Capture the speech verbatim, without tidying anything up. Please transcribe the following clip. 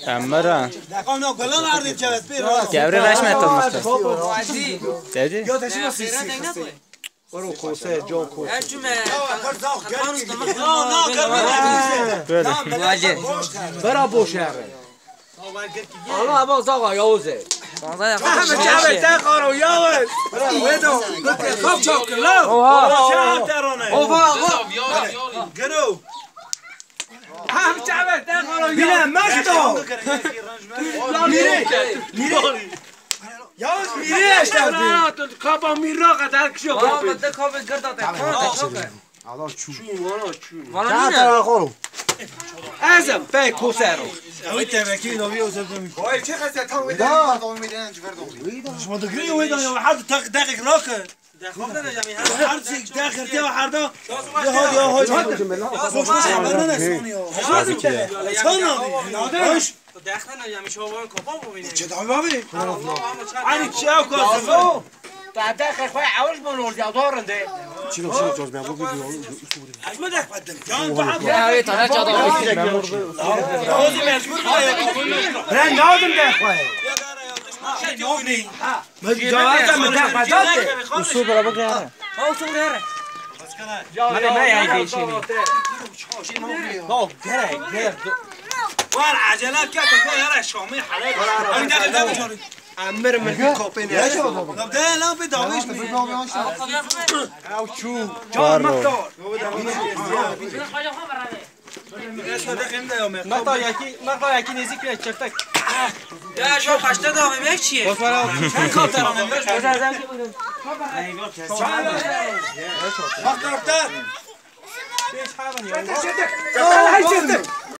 Emre. Gevrê reşme tanıştı. Dedi. Oro kose, can kose. Böyle. Bera boş yere. Allah bak zaga Yavuz e. Ahmet Çavê te xaro Yavuz. Wedo. Kap çok la. Oha. Oha. Gero. Ahmet Çavê te xaro Yavuz. Bile mekto. Mire. Mire. Yavuz mire işte. Kapa mira kadar kişi. Ama de kapı gırda te. Çûn, vana çûn. Vana çûn. Çawa tera xolo? Ez im pey kosero. Ew tevekî navî o sebdemî. Vay çi xese tam wê da. Şima digirî wê da ya, her tak deqek rake. Her çi deqek te her da. Ya hadi ya hadi. Boş boş haber ne sonu ya. Çana. Hoş. Dexne ne yemiş o van kapan bu bine. Çe davi abi? Ani çe o kazım. Tadê xwe xwe ewil bûn ordiya dorinde. Çilo çilo coz ben bu gidiyor. Ecme de xwe dim. Can bu abi. Ya evet ana çada. Rozi mecbur bile. Ben ne aldım ben xwe? Şey yok ne? Mecbur da mı da da. Usul bana bak yani. Olsun der. Hadi ne ya geçini. Bak gerek gerek. Var acele et ya, ya Şamî halay. Hadi gel gel. Emir mi kapını? Ya de lan bir dalış mı? Ew çû. Can maktar. Mexta yekî, mexta yekî nêzîk bîne çeftek. Ya şu kaçta da yemek çiye? Bosmara. Sen kalk tarafına. Bak tarafta.